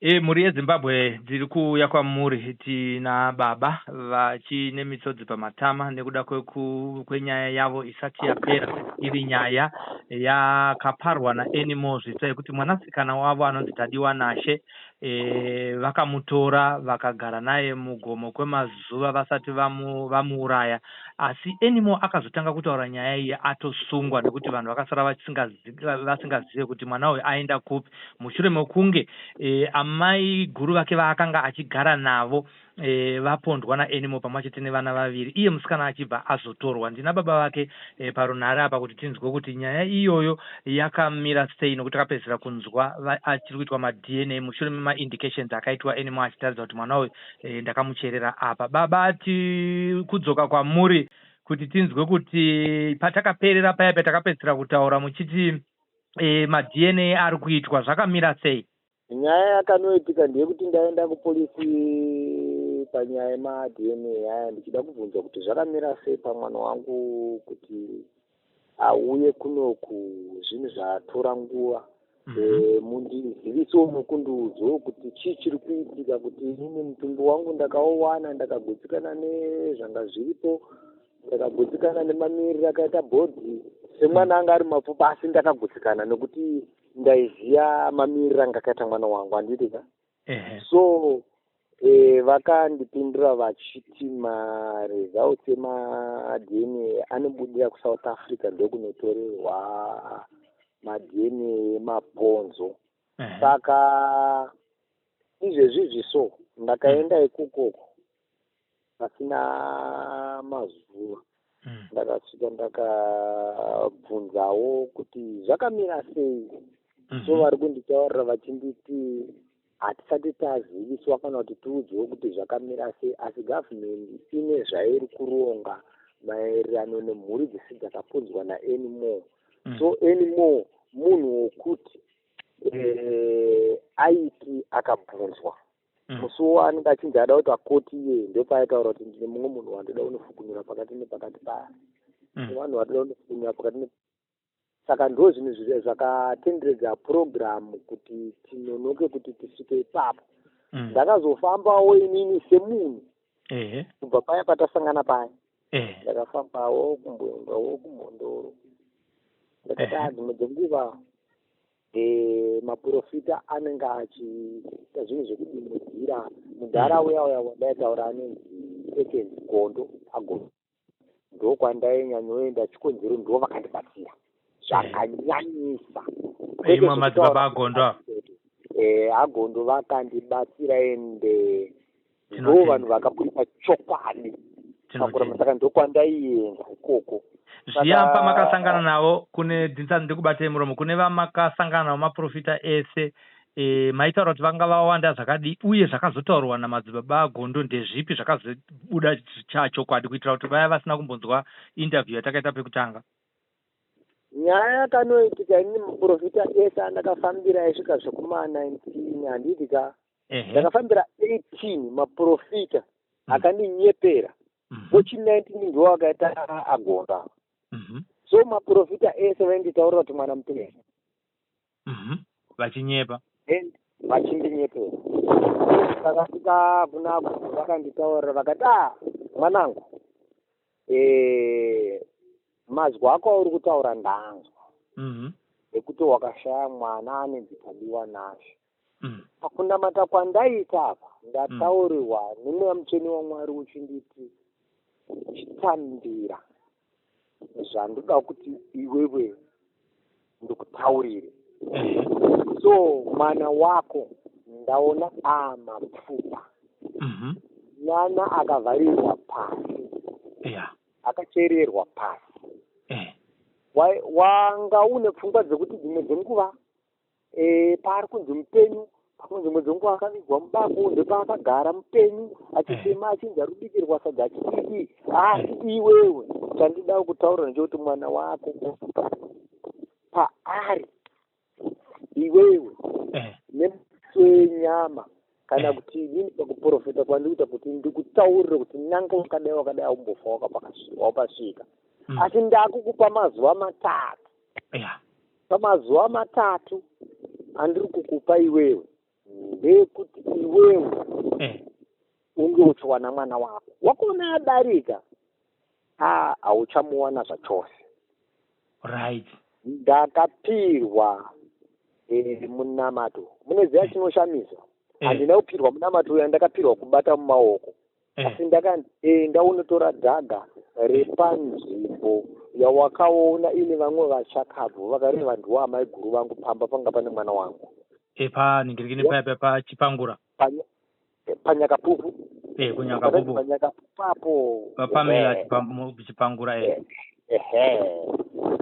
Mhuri yeZimbabwe, tiri kuuya kwamuri tina baba vachine misodzi pamatama nekuda kwenyaya yavo isati yapera, iri nyaya yakaparwa naAnymore Zvitsva yekuti mwanasikana wavo anonzi Tadiwa Nashe vakamutora vakagara naye mugomo kwemazuva vasati vamuuraya. Asi Anymore akazotanga kutaura nyaya iyi atosungwa nekuti vanhu vakasara vasingazive kuti mwana uyu aenda kupi mushure mekunge amai guru vake vaakanga achigara navo vapondwa naAnymore pamwe chete nevana vaviri, iye musikana achibva azotorwa. Ndina baba vake parunhare apa kuti tinzwe kuti nyaya iyoyo yakamira sei, nokuti takapedzisira kunzwa achiri kuitwa maDNA mushure memaindications akaitwa Anymore achitaridza kuti mwana uyu ndakamucherera apa. Baba, kudzoka kwamuri kuti tinzwe kuti patakaperera paya patakapedzisira kutaura muchiti maDNA ari kuitwa, zvakamira sei? Nyaya yakanoitika ndeyekuti ndaenda kupolisi panyaya yemaDNA aya, ndichida kubvunzwa kuti zvakamira sei pamwana wangu kuti auye kunoku. Zvinhu zvatora nguva. Mundizivisewo nokundiudzawo kuti chii chiri kuitika, kuti inini mutumbi wangu ndakauwana, ndakagutsikana nezvanga zviripo, ndakagutsikana nemamiriro akaita body semwana anga ari mapfupa, asi ndakagutsikana nekuti ndaiziya mamiriro anga akaita mwana wangu, handiti ka? So vakandipindura vachiti maresults emaDNA anobudira kuSouth Africa, ndokunotorerwa maDNA emabhonzo. Saka izvezvizvi so ndakaenda ikokoko pasina mazuva. Ndakasvika, ndakabvunzawo kuti zvakamira sei. So vari kunditaurira vachinditi hatisati taziviswa kana kuti tiudzwewo kuti zvakamira sei, asi gavhumendi ine zvairi kuronga maererano nemhuri dzese dzakapunzwa naAnymore. So Anymore munhu wokuti aiti akabvunzwa musi waanenge achinzi ada kuti akoti, iye ndopaaitaura kuti ndine mumwe munhu wandoda kunofukunura pakati nepakati paya, vanhu vatoda kunofukunura pakati ne. Saka ndo zvinhu zvakatenderedza purogiramu kuti tinonoke kuti tisvike ipapo. Ndakazofambawo inini semunhu kubva paya patasangana paya. Ndakafambawo kumboendawo kuMhondoro, ndakati dzimwe dzenguva maprofita anenge achiita zvinhu zvekudimudzira. Mudhara uya uya wandaitaura anonzi Ekens Gondo, Agondo, ndokwandainyanya chikonzero ndo vakandibatsira zvakanyanyisa. Imwe madzibaba Agondo ava? Agondo vakandibatsira, ende ndo vanhu vakabudisa chokwadi pakuramba. Saka ndokwandaienda ikoko. Zviya pamakasangana navo, kune ndisati ndikubatei muromo, kune vamakasangana navo maprofita ese, maitaura kuti vanga vawanda zvakadii, uye zvakazotaurwa namadzibaba Agondo ndezvipi zvakazobuda chachokwadi, kuitira kuti vaya vasina kumbonzwa interview yatakaita pekutanga? Nyaya yakanoitika, inini muprofita ese andakafambira aisvika zvekuma 19, handiti ka? Ndakafambira 18 maprofita akandinyepera. Wechi19 ndo akaita Agonda. So maprofita ese vainditaurira kuti mwana mupenyu. Vachinyepa. And vachindinyepera. Ndakasvika kuna Agondo, vakanditaurira vakati, "A mwanangu, mazwi ako auri kutaura ndanzwa ekuti wakashaya mwana anonzi Tadiwa Nashe. Pakunamata kwandaita apa, ndataurirwa nemweya mutsvene waMwari uchinditi chitambira zvandoda kuti iwewe ndikutaurire. So mwana wako ndaona amapfupa, mwana akavharirwa pasi, akachererwa pasi. Wanga une pfungwa dzekuti dzimwe dzenguva paari kunzi mupenyu, pamwe dzimwe dzenguva akavigwa mubako, ndopaakagara mupenyu achichema, achinzi ari kubikirwa sadza, achididi. Asi iwewe chandida kutaura ndechekuti mwana wako paari iwewe nemeso enyama kana kuti inini pakuprofita kwandikuita kuti ndikutaurire kuti nanga wakadai wakadai, aumbofa wakapasvika. Asi ndakukupa mazuva 3. Pamazuva 3 andiri kukupa iwewe, Ndeyekuti iwewe unge uchiwana mwana wako. Wakuona adarika, hauchamuwana zvachose. Right. Ndakapirwa munamato. Munoziva chinoshamisa? Handina kupirwa munamato uya, ndakapirwa kubata mumaoko. Asi ndakaenda unotora dhaga repanzvimbo yawakaona ine vamwe vachakabvu vakareva ndiwo amaiguru vangu pamba panga pane mwana wangu. Panhingirikini paya paChipangura. PaNyakapupu. KuNyakapupu. PaNyakapupu apo. Pamela Chipangura. Ehe.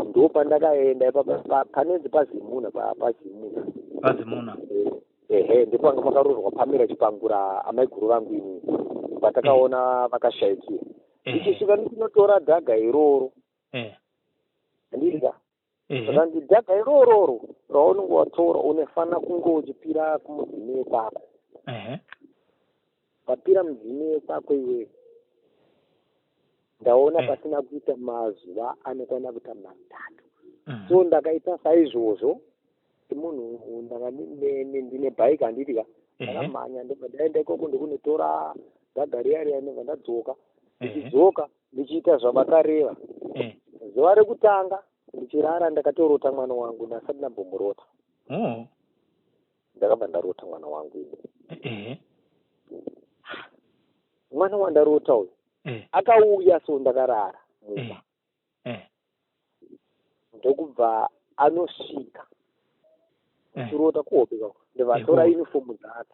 Ndo pandakaenda ipapa panonzi paZimuna paZimuna. PaZimuna. Ehe, ndipo panga pakaroorwa Pamela Chipangura amaiguru vangu inini. Patakaona vakashaikira. Ndichisvika ndinotora dhaga iroro. Handika. Saka dhaga irororo raunenge watora unofanira kunge uchipira kumudzimai kwako. Wapira mudzimai kwako iwewe. Ndaona pasina kuita mazuva anokwana kuita 3. So ndakaita saizvozvo. Munhu ndine bhaiki handiti ka. Ndakamhanya ndobva ndaenda ikoko ndokunotora dhaga riya riya ndobva ndadzoka. Ndichidzoka ndichiita zvavakareva. Zuva rekutanga ndichirara ndakatorota mwana wangu ndasati ndambomurota. Ndakabva ndarota mwana wangu ini. Mwana wandarota uyu akauya so ndakarara mumba. Ndokubva anosvika. Ndichirota kuhope kako. Ndobva uniform dzake.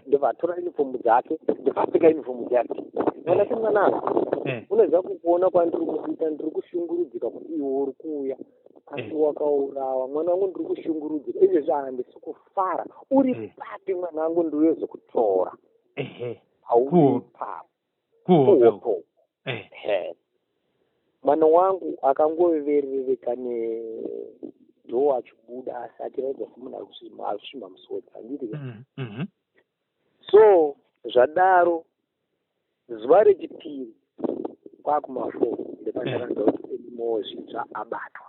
Ndobva atora uniform dzake, ndobva apfeka uniform dzake. Mwana semwanangu, unoziva kukuona kwandiri kuita, ndiri kushungurudzika kuti iwe uri kuuya asi wakaurawa. Mwana wangu ndiri kushungurudzika izvezvi handisi kufara. Uri papi mwana wangu ndiuye Hauri papi. Kuhope. Mwana wangu akangoverereka nedhoo achibuda asi achiratidza semunhu ari kusvimha musodzi. Handiti ka? So zvadaro zuva rechipiri kwakuma4 ndopandakanzwa kuti Anymore Zvitsva abatwa.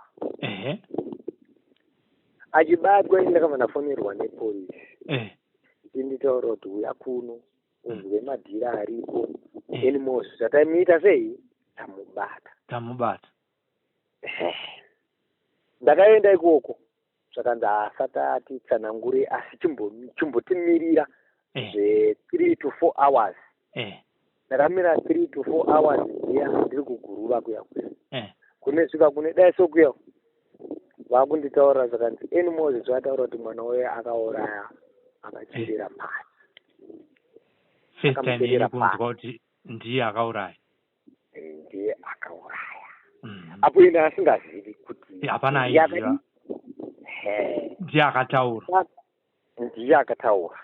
Achibatwa ini ndakabva ndafonerwa nepolisi. Ichinditaurira kuti uya kuno unzwe madhira aripo. Anymore Zvitsva taimuita sei? Tamubata. Tamubata. Ndakaenda ikoko zvakanzi asati atitsanangure asi chimbotimirira zve 3 to 4 hours. Ndakamira 3 to 4 hours ziya ndiri kuguruva kuya kuya. Kunesvika kune dai sokuya vakunditaurira zvakanzi Anymore Zvitsva ataura kuti mwana uye akauraya akacherera pasi. First time yenyu kunzwa kuti ndiye akauraya. Ndiye akauraya. Apo ine asingazivi kuti hapana aiziva. Ndiye akataura. Ndiye akataura.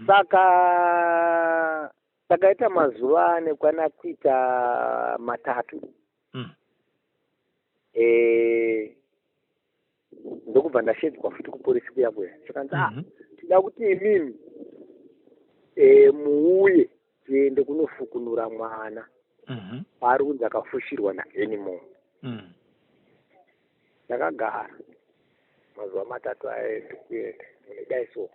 Saka takaita mazuva anekwana kuita 3. Ndokubva ndashedzwa futi kupolisi kuya kuya. Zvakanzi tida kuti imimi muuye tiende kunofukunura mwana. Paari kunzi akafushirwa naAnymore. Ndakagara mazuva 3 aya ndikuenda munedai so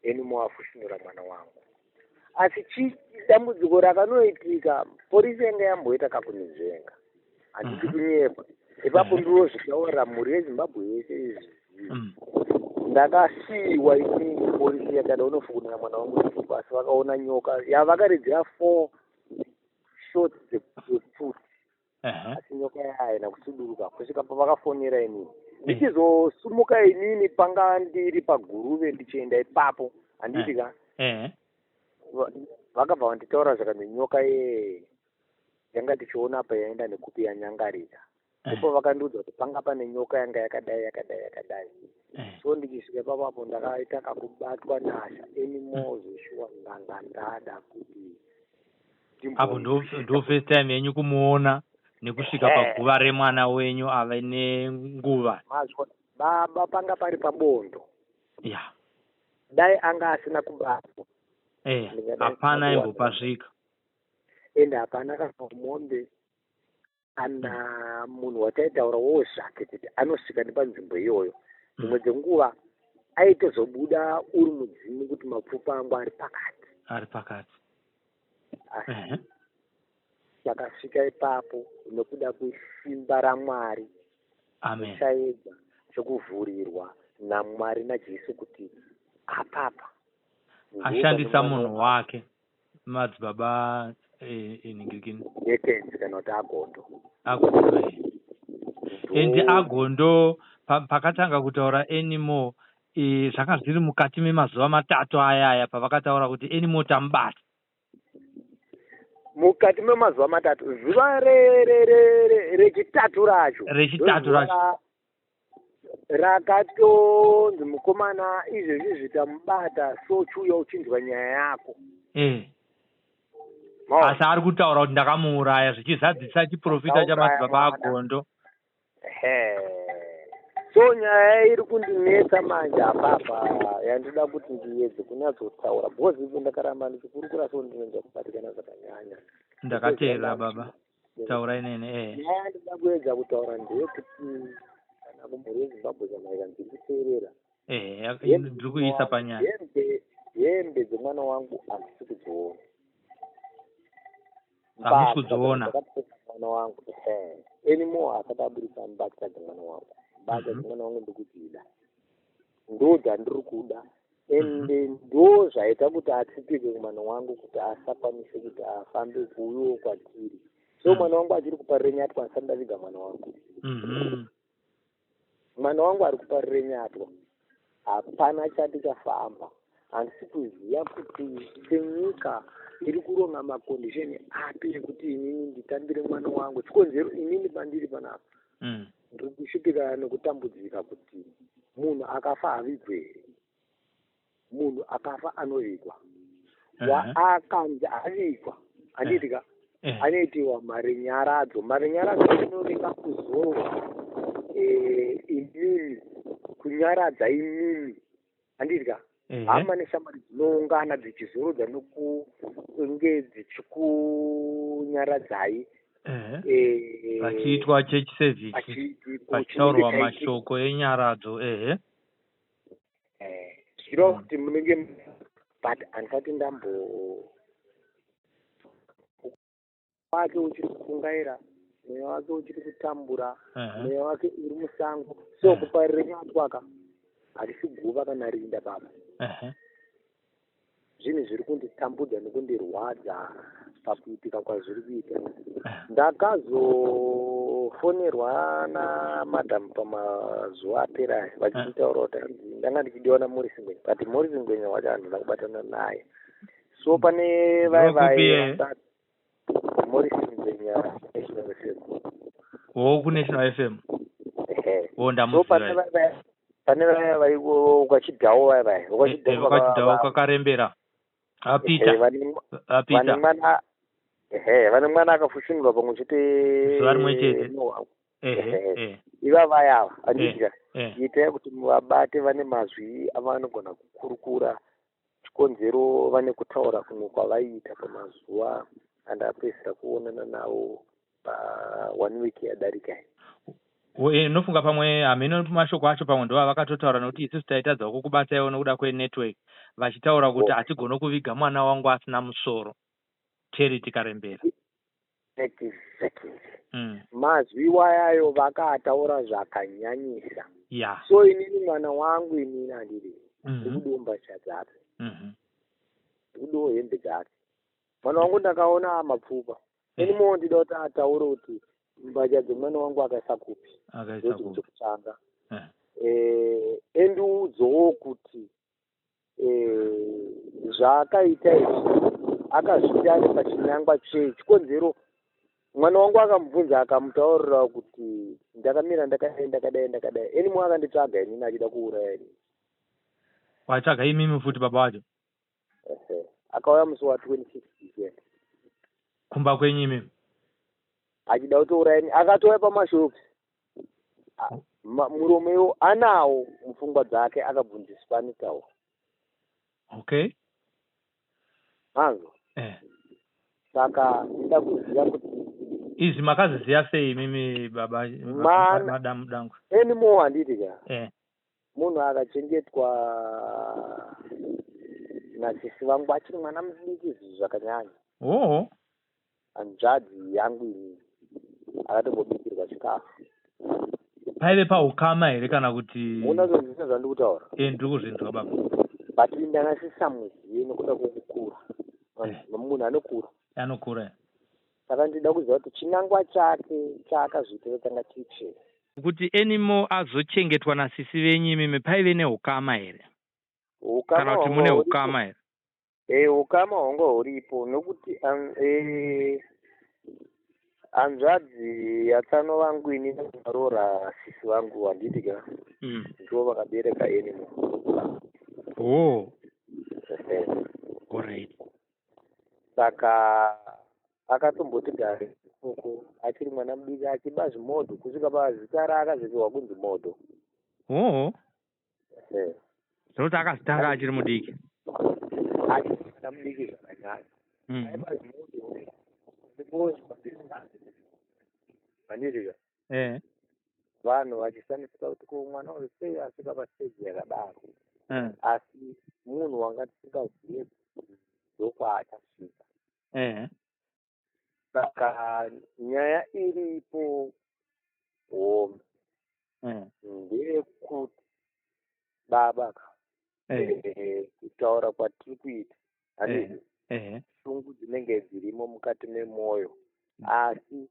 Anymore afushunura mwana wangu. Asi dambudziko rakanoitika polisi yanga yamboita kakunizvenga. Handisi kunyepa. Ipapo ndinozvitaurira mhuri yeZimbabwe yese izvi. Ndakasiyiwa inini polisi yakada unofukunura mwana wangu asi vakaona nyoka yavakaredzera 4 shots dzepfuti. Asi nyoka yaina kusuduruka kusvika pavakafonera inini. Ndichizosumuka inini panga ndiri paGuruve ndichienda ipapo handiti ka. Vakabva vanditaura zvakanzi nyoka yanga tichiona apa yaenda nekupi yanyangarika. Ndipo vakandiudza kuti panga pane nyoka yanga yakadai yakadai yakadai. So ndichisvika ipapo ndakaita kakubatwa nasha Anymore zveshuwa ndanga ndada kuti apo ndo first time yenyu kumuona nekusvika paguva remwana wenyu ave nenguva. Baba panga pari pabondo. Ya. Dai anga asina kubatwa. Hapana imbopasvika. Ende hapana kana mombe kana munhu wataitaura wo zvake kuti anosvika nepanzvimbo iyoyo. Dzimwe dzenguva Aitozobuda uri mudzimu kuti mapfupa angu ari pakati. Ari pakati. Asi takasvika ipapo nekuda kwesimba raMwari. Amen. Chaedza chekuvhurirwa naMwari naJesu kuti apapa ashandisa munhu wake madzibaba enhingirikini netenzi kana kuti agondo. Agondo. Endi Agondo pakatanga kutaura Anymore, zvanga zviri mukati memazuva matatu ayaya pavakataura kuti Anymore tamubata. Mukati memazuva matatu, zuva rechitatu racho. Rechitatu racho. Rakatonzi mukomana izvezvi zvitamubata, so chiuya uchinzwa nyaya yako. Asi ari kutaura kuti ndakamuuraya, zvichizadzisa chiprofita chamadzibaba Agondo. So nyaya iri kundinetsa manje apapa yandoda kuti ndiedze kunyatsotaura, because ivo ndakaramba ndichikurukura so ndinonzwa kubatikana zvakanyanya. Ndakateerera baba, taurai nene. Nyaya yandoda kuedza kutaura ndeyekuti kana kumhuri yeZimbabwe kana ikanzi iri kuteerera, Ndiri kuisa panyaya. Hembe dzemwana wangu handisi kudziona. Hamusi kudziona. Mwana wangu Anymore asati aburitsa mbatya dzemwana wangu. Mbatya dzemwana wangu ndikudzida, ndo dzandiri kuda, ende ndo zvaita kuti atsipike mwana wangu kuti asakwanise kuti afambe kuuyiwo kwatiri. So mwana wangu achiri kuparire nyatwa, asati ndaviga mwana wangu. Mwana wangu ari kuparire nyatwa, hapana chati chafamba. Handisi kuziva kuti senyika iri kuronga macondition api ekuti inini nditambire mwana wangu. Chikonzero inini pandiri panapa ndiri kusvipika nekutambudzika kuti munhu akafa havigwe here? Munhu akafa anovigwa. Waakanzi avigwa, handiti ka? Anoitiwa marinyaradzo. Marinyaradzo inoreva kuzorwa imimi, kunyaradza imimi, handiti ka? Hama neshamwari dzinoungana dzichizorodza nokunge dzichikunyaradzai. Pachiitwa church service, pachitaurwa mashoko enyaradzo. Zvireva kuti munenge, but handisati ndambo wake uchiri kukungaira, mweya wake uchiri kutambura, mweya wake uri musango. So kuparire nyatwaka harisi guva kana rinda baba. Zvinhu zviri kunditambudza nekundirwadza pakuitika kwazviri kuita. Ndakazofonerwa namadhamu pamazuva apera aya vachinditaura kuti hanzi ndanga ndichidiwa naMorris Ngwenya, but Morris Ngwenya wacho handina kubatana naye. So pane vaya Ndokupi? Vaya Morris Ngwenya, National FM. Wo kuNational FM? Ehe. Wo So ndamuziva. Pane vaya vakwachidhawo vaya vaya Vakwachidhawo kakarembera apita. Vane apita. Mwana, ehe, vane mwana akafushunurwa pamwe chete Zuva rimwe chete. newangu. Ehe. Iva vaya ava, handiti? Itai kuti muvabate, vane mazwi avanogona kukurukura. Chikonzero vane kutaura kumwe kwavaiita pamazuva andapedzisira kuonana navo pa one week yadarika iyi. Nofunga pamwe hameno mashoko acho, pamwe ndova vakatotaura, nekuti isusu taitadzawo kukubataiwo nokuda kwenetwork, vachitaura kuti hatigoni kuviga mwana wangu asina musoro, Teri Tikarembera. Exactly. Mazwi wayayo vakaataura zvakanyanyisa. So inini mwana wangu inini handiri ndikudiwo mbatya dzake, ndikudiwo hembe dzake mwana wangu. Ndakaona mapfupa. Anymore ndida kuti ataure kuti mbatya dzemwana wangu akaisa kupi. Akaisa Ndochinhu kupi. chekutanga. Endiudzowo kuti zvaakaita izvi akazviita ari pachinangwa chei. Chikonzero mwana wangu akamubvunza akamutaurira kuti ndakamira ndakadai ndakadai ndakadai. Anymore akanditsvaga inini achida kuuraya inini. Watsvaga imimi futi baba wacho? Ehe. Akauya musi wa26 December. Kumba kwenyu imimi? Achida kutouraya ini. Akatouya pamashops. Muromo iwo anawo mupfungwa dzake, akabvunziswa anitaura. Manzwa? Saka ndida kuziva kuti Izvi makazviziva sei imimi baba? Mana- Madamu Dangwe. Anymore, handiti ka? Munhu akachengetwa nasisi vangu achiri mwana mudiki zvakanyanya. Oo. Hanzvadzi yangu ini akatombobikirwa chikafu. Paive paukama here kana kuti? Munazozvisa zvandiri kutaura? E, ndiri kuzvinzwa baba. But ndanga sisamuzive nekuda kwekukura. Munhu anokura. Anokura. Saka ndida kuziva kuti chinangwa chake chaakazviitira changa chiri chei. Kuti Anymore azochengetwa nasisi venyu imimi, paive neukama here? Ukama Kana kuti hwanga mune huripo. ukama here? Ukama hwanga huripo nokuti hanzvadzi yatsano vangu ini varoora sisi vangu, handiti ka? Ndivo vakabereka Anymore. Oh, alright. Saka akatomboti gare ikoko achiri mwana mudiki achiba zvimodho kusvika pazita raakazopiwa kunzi Modho. Oh, zvinoti akazotanga achiri mudiki. Achiri mwana mudiki zvakanyanya. Aiba zvimodho, handiti ka? Eh. Vanhu vachisamisika kuti ko mwana uyu sei asvika pastage yakadaro, asi munhu wanga tisingazive kuti ndokwaachasvika. Saka nyaya iripo hombe ndeyekuti baba ka, kutaura kwatiri kuita, handiti, shungu dzinenge dzirimo mukati memwoyo, asi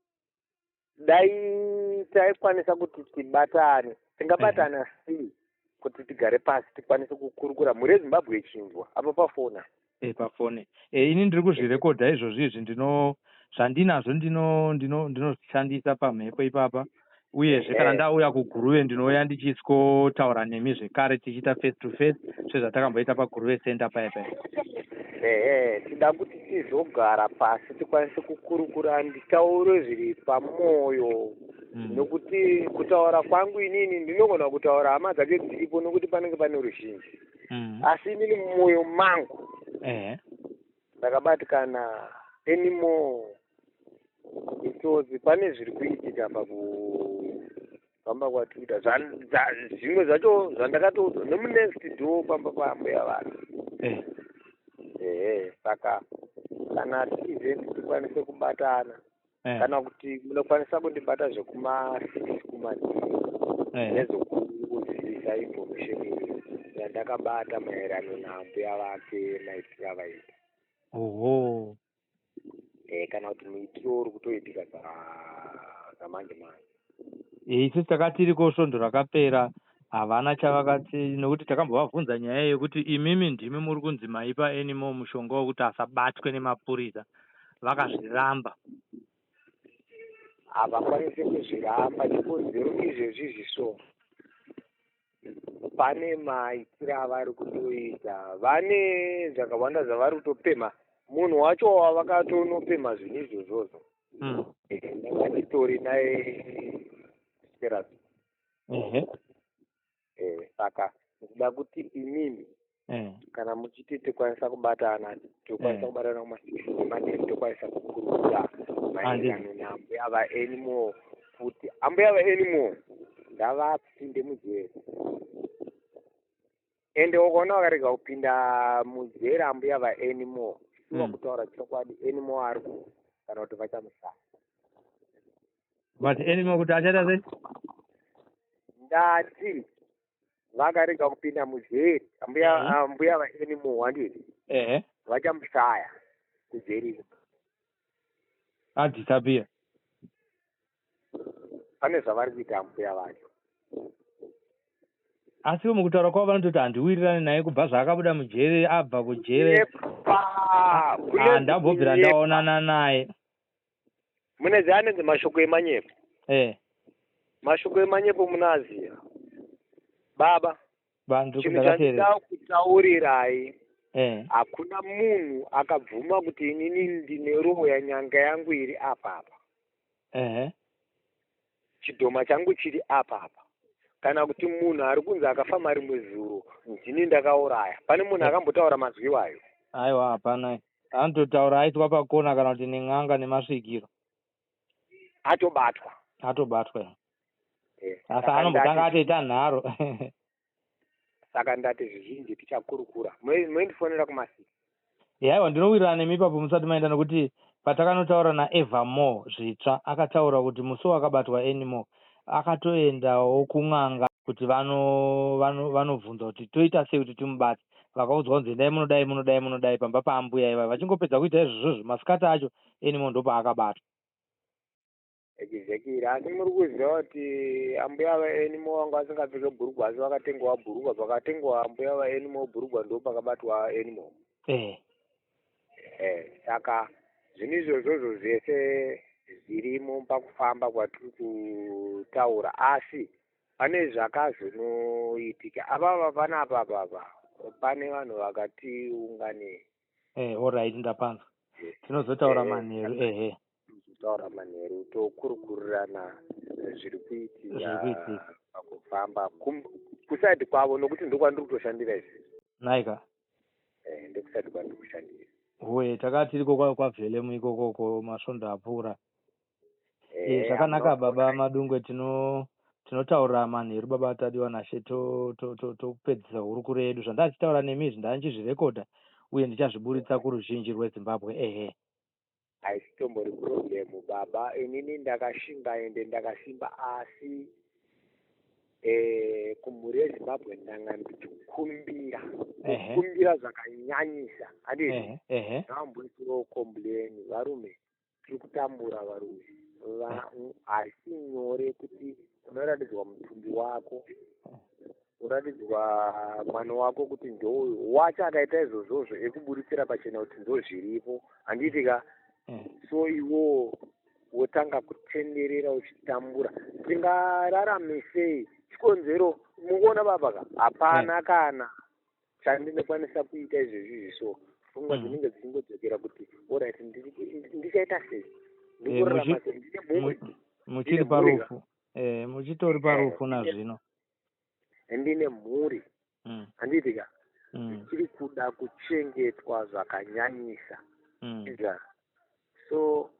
dai taikwanisa kuti tibatane, tingabatana sei kuti tigare pasi tikwanise kukurukura mhuri yeZimbabwe ichinzwa apa pafona? E, pafoni. Ini ndiri kuzvirekodha izvozvi izvi, ndino zvandinazvo ndinozvishandisa pamhepo ipapa. Uyezve kana ndauya kuGuruve, ndinouya ndichisikotaura nemi zvekare, tichiita face to face sezvatakamboita paGuruve Center paya paya. Ehe, tida kuti tizogara pasi tikwanise kukurukura, nditaure zviri pamwoyo, nokuti kutaura kwangu inini ndinogona kutaura hama dzake dziripo, nokuti panenge pane ruzhinji, asi inini mumwoyo mangu ndakabatikana. Anymore itsotsi, pane zviri kuitika pakufamba kwatiri kuita. Zvimwe zvacho zvandakatoudzwa nemunext door pamba pambuya vanhu. Ehe, saka kana tiize tikwanise kubatana, kana kuti munokwanisa kundibata zvekuma6 kumadii, nezokuzivisa information yandakabata maererano naambuya vake, maitiro avaita. Oho. Kana kuti muitiro uri kutoitika zamanje manje. Isusu takatiriko svondo rakapera, havana chavakati, nekuti takambovabvunza nyaya yekuti imimi ndimi muri kunzi maipa Anymore mushonga wekuti asabatwe nemapurisa, vakazviramba. Havakwanisi kuzviramba. Chikonzero izvezvi zviso pane maitiro avari kutoita, vane zvakawanda zvavari kutopemha. Munhu wacho wavakatonopemha zvinhu izvozvozvo, ndanga nditori naye therapy. Saka ndida kuti imimi kana muchiti tikwanisa kubatana, tokwanisa kubatana kuma6 emanheru, tokwanisa kukurukura maererano naambuya vaAnymore, kuti ambuya vaAnymore ngavapinde mujeri. Ende ukaona vakarega kupinda mujeri ambuya vaAnymore, shuwa, kutaura chokwadi, Anymore ari ku kana kuti vachamushaya. But Anymore kuti achaita sei? Ndati vakarega kupinda mujeri ambuya, ambuya vaAnymore, handiti, vachamushaya kujeri. Adisappear. Pane zvavari kuita ambuya vacho. Asiwo mukutaura kwavo vanototi handiwirirani naye kubva zvaakabuda mujere, abva kujere. Yepa, kune Handambobvira kunyepa. ndaonana naye. Mune anonzi mashoko emanyepo. Mashoko emanyepo munoaziva baba. Vanhu Chinhu ndakateerera. chandida kutaurirai, hakuna munhu akabvuma kuti inini ndine roho nyanga yangu iri apapa, chidhoma changu chiri apapa, kana kuti munhu ari kunzi akafa rimwe zuro ndini ndakauraya. Pane munhu akambotaura mazwi iwayo? Aiwa, hapana. Anototaura aitwa pakona kana kuti nen'anga nemasvikiro. Atobatwa. Atobatwa. Asi Saka anombotanga ndati atoita nharo. Saka ndati zvizhinji tichakurukura. Moindifonera kumasiki. Haiwa, ndinowirirana nemi ipapo musati maenda, nokuti patakanotaura naEvermore Zvitsva, akataura kuti musi wakabatwa Anymore akatoendawo kun'anga kuti vanobvunza kuti toita sei kuti timubate. Vakaudzwa kunzi endai munodai, munodai, munodai pamba paambuya ivava. Vachingopedza kuita izvozvozvo, masikati acho Anymore ndopaakabatwa. Exactly. Asi muri kuziva kuti ambuya vaAnymore vanga vasingapfeke bhurugwa, asi vakatengwa bhurugwa. Pakatengwa ambuya vaAnymore bhurugwa ndopakabatwa Anymore. Saka zvinhu izvozvozvo zvese zvirimo pakufamba kwatiri kutaura, asi pane zvakazonoitika apapa panapa papa pane vanhu vakati unganei. Alright, ndapanzwa. Tinozotaura manheru, ehe. Taura manheru, tokurukurirana zviri kuitika. Zviri kuitika. Pakufamba kuside kwavo, nokuti ndokwandiri kutoshandira izvi. Naika. Ndokuside kwandiri kushandira. Uye takati tiriko kwaVhelemu ikokoko masvondo apfuura. Zvakanaka baba Madungwe, tinotaura manheru baba Tadiwa Nashe, topedzisa hurukuro yedu. Zvandachitaura nemi izvi ndandichizvirekodha uye ndichazviburitsa kuruzhinji rweZimbabwe, ehe. Haisitombori problem baba, inini ndakashinga ende ndakasimba, asi kumhuri yeZimbabwe ndanga ndichikumbira, kukumbira zvakanyanyisa, handiti? Ehe. Ndamboitirawo complain, varume tiri kutambura, varume. Haisi nyore kuti unoratidzwa mutumbi wako, uratidzwa mwana wako kuti ndouyu wacho akaita izvozvozvo, ekuburitsira pachena kuti ndo zviripo, handiti ka? So iwowo wotanga kutenderera uchitambura, tingararame sei? Chikonzero mukuona baba ka, hapana kana chandinokwanisa kuita izvezvizvi. So pfungwa dzinenge dzichingodzokera kuti alright, ndichaita sei, ndikurarama sei, ndine mhuri. Muchiri Ndine mhuri. parufu, muchitori parufu nazvino. Ndine mhuri, handiti ka? Ndichiri kuda kuchengetwa zvakanyanyisa. Izva so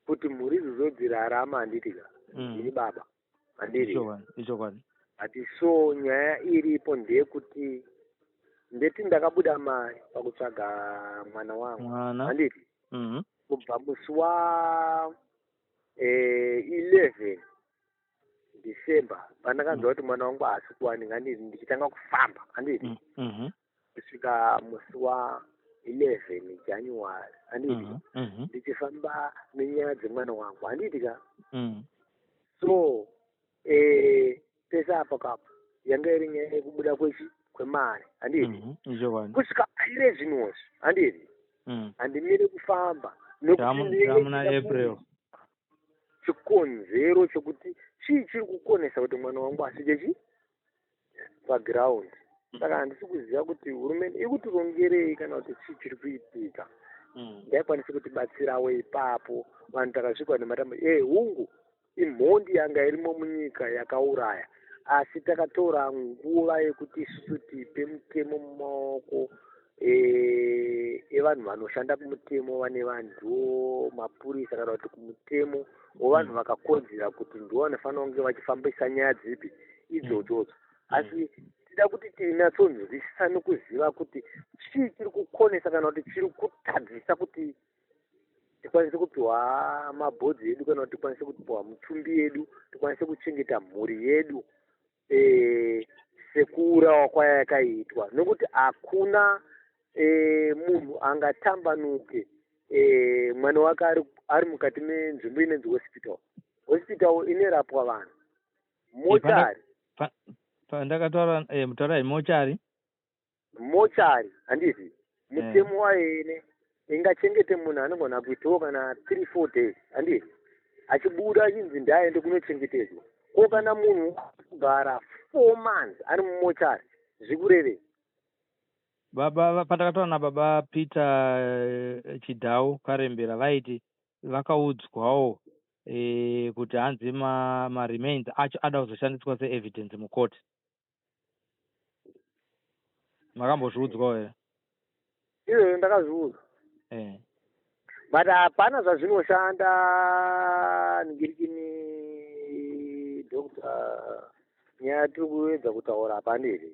kuti mhuri idzodzo dzirarama, handiti ka? Ndini baba, handiti? Ichokwadi, ichokwadi. Ati so nyaya iripo ndeyekuti ndeti ndakabuda mari pakutsvaga mwana wangu, mwana, handiti? Kubva musi wa 11 December pandakanzwa kuti mwana wangu haasi kuwanika, handiti, ndichitanga kufamba, handiti, kusvika musi wa 11 January, handiti, ndichifamba nenyaya dzemwana wangu, handiti ka? So pese apo kapo yanga iri nyaya yekubuda kwechi kwemari, handiti? Ichokwadi. Kusvika aire zvinozvi, handiti, handimiri kufamba nekuti ndinenge Tamuna ndichida April. Chikonzero chokuti chii chiri kukonesa kuti mwana wangu asvike chi paground. Saka handisi kuziva kuti hurumende iri kutirongerei kana kuti chii chiri kuitika. Ngaikwanise kutibatsirawo ipapo. Vanhu takasvikwa nematambo hungu, imhondi yanga irimo munyika yakauraya, asi takatora nguva yekuti isusu tipe mutemo mumaoko evanhu vanoshanda kumutemo, vane vanhuwo mapurisa kana kuti kumutemo wevanhu vakakodzera kuti ndivo vanofanira kunge vachifambisa nyaya dzipi idzodzodzo. Asi tida kuti tinyatsonzwisisa nekuziva kuti chii chiri kukonesa kana kuti chiri kutadzisa kuti tikwanise kupiwa mabhodhi edu kana kuti tikwanise kupiwa mitumbi yedu, tikwanise kuchengeta mhuri yedu sekuurawa kwayakaitwa, nokuti hakuna munhu angatambanuke mwana wake ari mukati menzvimbo inonzi hospital. Hospital inorapwa vanhu, mortuary. Pandakataura mutaurai mortuary. Mortuary, handiti? Mutemo wayo ingachengete munhu anogona kuitawo kana 3 4 days, handiti, achibuda achinzi ndaaende kunochengetedzwa. Ko kana munhu kugara 4 months ari mumortuary, zvikurevei? Baba, pandakataura nababa Peter Chidhau Karembera, vaiti vakaudzwawo kuti hanzi maremains acho ada kuzoshandiswa seevidence mukoti. Makambozviudzwawo here? Izvozvo ndakazviudzwa, but hapana zvazvinoshanda ningirikini. Doctor, nyaya tiri kuedza kutaura hapana here?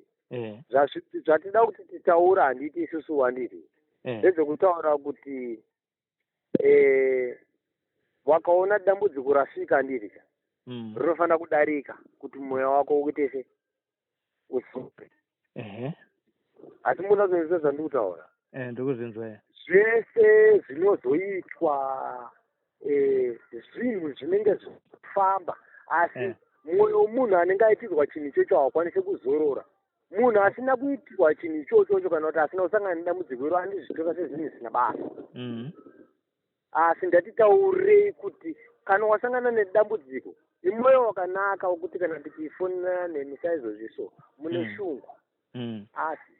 Zvatida kuti titaura, handiti isusu, handiti, ndezvekutaura kuti wakaona dambudziko rasvika, handiti, rinofanira kudarika kuti mweya wako uite se usupe. Asi munazonzwa zvandiri kutaura? Ndikuzinzwa. Zvese zvinozoitwa, zvinhu zvinenge zvifamba, asi mwoyo womunhu anenge aitirwa chinhu ichocho haukwanisi kuzorora. Munhu asina kuitirwa chinhu ichochocho, kana kuti asina kusangana nedambudziko iro, anozvitora sezvinhu zvisina basa. Asi ndatitaurei kuti kana wasangana nedambudziko, imwoyo wakanaka wekuti kana tichifonera nemi saizvozvi so, mune shungu, asi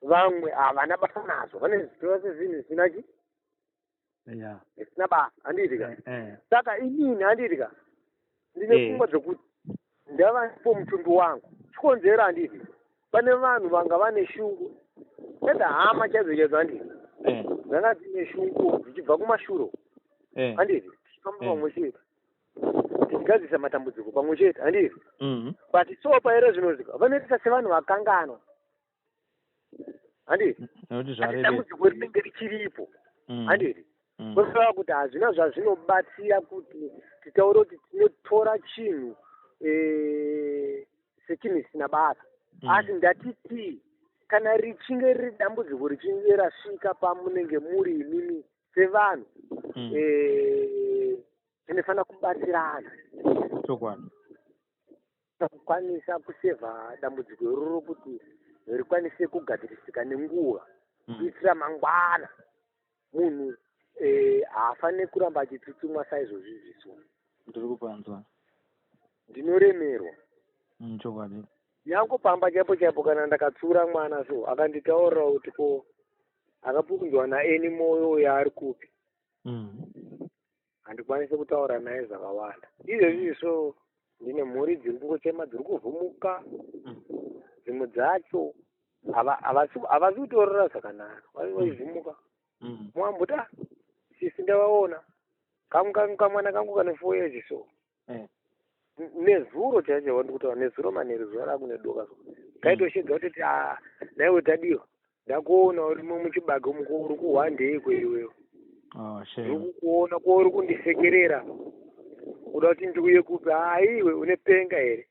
vamwe havana basa nazvo, vanozvitora sezvinhu zvisina chi zvisina basa, handiti ka? Saka inini, handiti ka, ndine pfungwa dzekuti ndava mutumbi wangu. Chikonzero, handiti, pane vanhu vanga vane shungu, eda hama chaidzo chaidzo, handiti, dzanga dzine shungu dzichibva kumashure, handiti, tichifamba pamwe chete, tichigadzirisa matambudziko pamwe chete, handiti? But so paire zvinozika vanoita sevanhu vakanganwa, handiti? Nekuti Asi zvarebesa. dambudziko rinenge richiripo, handiti? Kureva kuti hazvina zvazvinobatsira kuti titaure kuti tinotora chinhu sechinhu chisina basa. Asi ndatiti kana richinge riri dambudziko, richinge rasvika pamunenge muri imimi sevanhu, tinofanira kubatsirana Chokwadi. kukwanisa kusevha dambudziko iroro kuti rikwanise kugadzirisika nenguva, kuitira mangwana munhu haafaniri kuramba achitsutsumwa saizvozvi zviso. Ndiri kupanzwa. Ndinoremerwa. Chokwadi. Nyange pamba chaipo chaipo, kana ndakatsura mwana so, akanditaurira kuti ko akapunzwa naeni moyo yaari kupi, handikwanisi kutaura naye zvakawanda izvezvi. So ndine mhuri dziri kungochema, dziri kuvhumuka. Dzimwe dzacho havasi kutorora zvakanaka, vaivhumuka. Mwambuti, "Ah, sisi, ndavaona kamwana kangu kane 4 years so." Nezuro chaicho wandiri kutaura, nezuro manheru, zuva rakunedoka so, kaitoshedza kutoti, "A, naiwe Tadiwa, ndakuona urimo muchibage muko, uri kuhwandeiko iwewe?" Oh, "Ndiri shame. kukuona ko, uri kundisekerera, kuda kuti ndiuye kupi? Haiwe, une penga here?"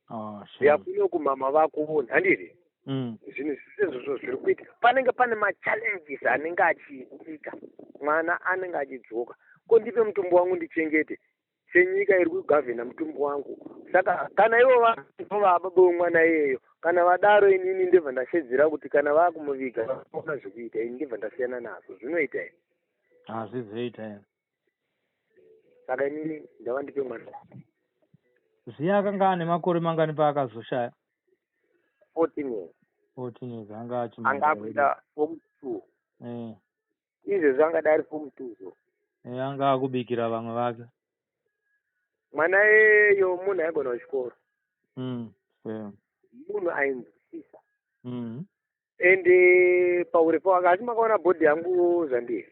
Oh, shame. Yakuno kumama vakuona, handiti? Zvinhu zvisezvozvo zviri kuitika, panenge pane machallenges anenge achiitika. Mwana anenge achidzoka, ko ndipe mutumbi wangu ndichengete, senyika iri kugavhena mutumbi wangu. Saka kana ivo vababa wemwana iyeyo, kana vadaro, inini ndibva ndashedzera kuti kana vaakumuviga, vaona zvekuita, ini ndibva ndasiyana nazvo. Zvinoita here? Hazvizoita here. Saka inini ndava ndipe mwana. Ziya akanga ane makore mangani paakazoshaya? 14 years. 14 years, anga Anga achimanda. akuita form 2. Izvezvi angada ari form 2 so. Anga akubikira vamwe vake. Mwana iyeyo munhu aigona kuchikoro. Same. Munhu ainzwisisa. Ende paurefu wake, asi makaona body yangu zvandiri,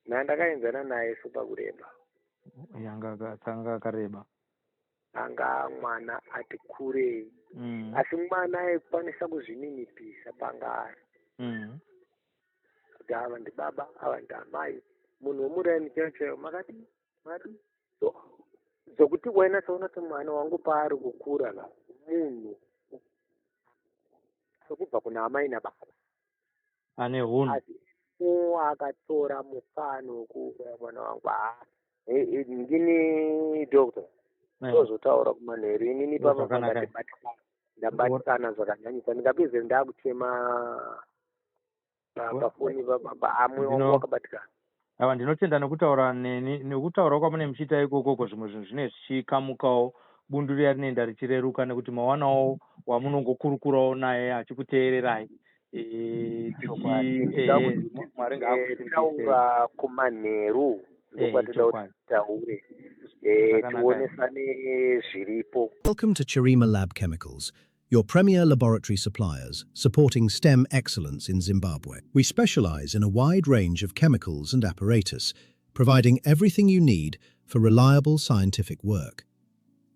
nandakaenzana naye so pakureba. Anga akareba. Anga mwana ati kurei, asi mwana aikwanisa kuzvininipisa panga ari, kuti ava ndibaba, ava ndiamai, munhu womuraini chaiyo chaiyo. Makadi makadi so zvokuti wainatsaona kuti mwana wangu paari kukura la, munhu sokubva kuna amai nababa. Ane hunhu. Asi akatora mukana wekuuraya mwana wangu. Haa, ndini doctor, tozotaura kumanheru. Inini papa Zvakanaka. ndabatikana, ndabatikana zvakanyanyisa, ndingapedze ndakuchema pafoni amwe wangu wakabatikana. Aiwa, ndinotenda nekutaura neni, nekutaura kwamune muchiita ikokoko. Zvimwe zvinhu zvinenge zvichikamukawo, bundu riya rinoenda richireruka nekuti mawanawo wamunongokurukurawo naye achikuteererai. Chokwadi. Mwari ngaakusimbisei. Taura kumanheru, ndokwatida kuti titaure. Zvakanaka. Tionesane zviripo. Welcome to Chirima Lab Chemicals, your premier laboratory suppliers supporting STEM excellence in Zimbabwe. We specialize in a wide range of chemicals and apparatus, providing everything you need for reliable scientific work.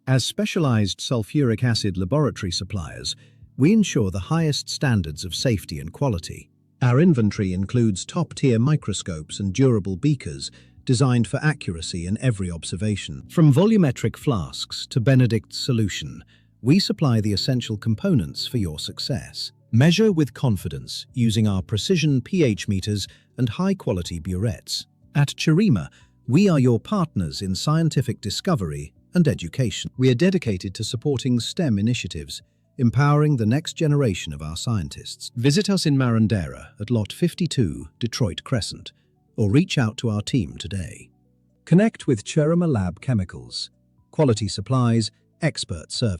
As specialized sulfuric acid laboratory suppliers, we ensure the highest standards of safety and quality. Our inventory includes top-tier microscopes and durable beakers designed for accuracy in every observation. From volumetric flasks to Benedict's solution, we supply the essential components for your success. Measure with confidence using our precision pH meters and high-quality burettes. At Chirima, we are your partners in scientific discovery and education. We are dedicated to supporting STEM initiatives, empowering the next generation of our scientists. Visit us in Marondera at Lot 52, Detroit Crescent, or reach out to our team today. Connect with Chirima Lab Chemicals. Quality supplies, expert service.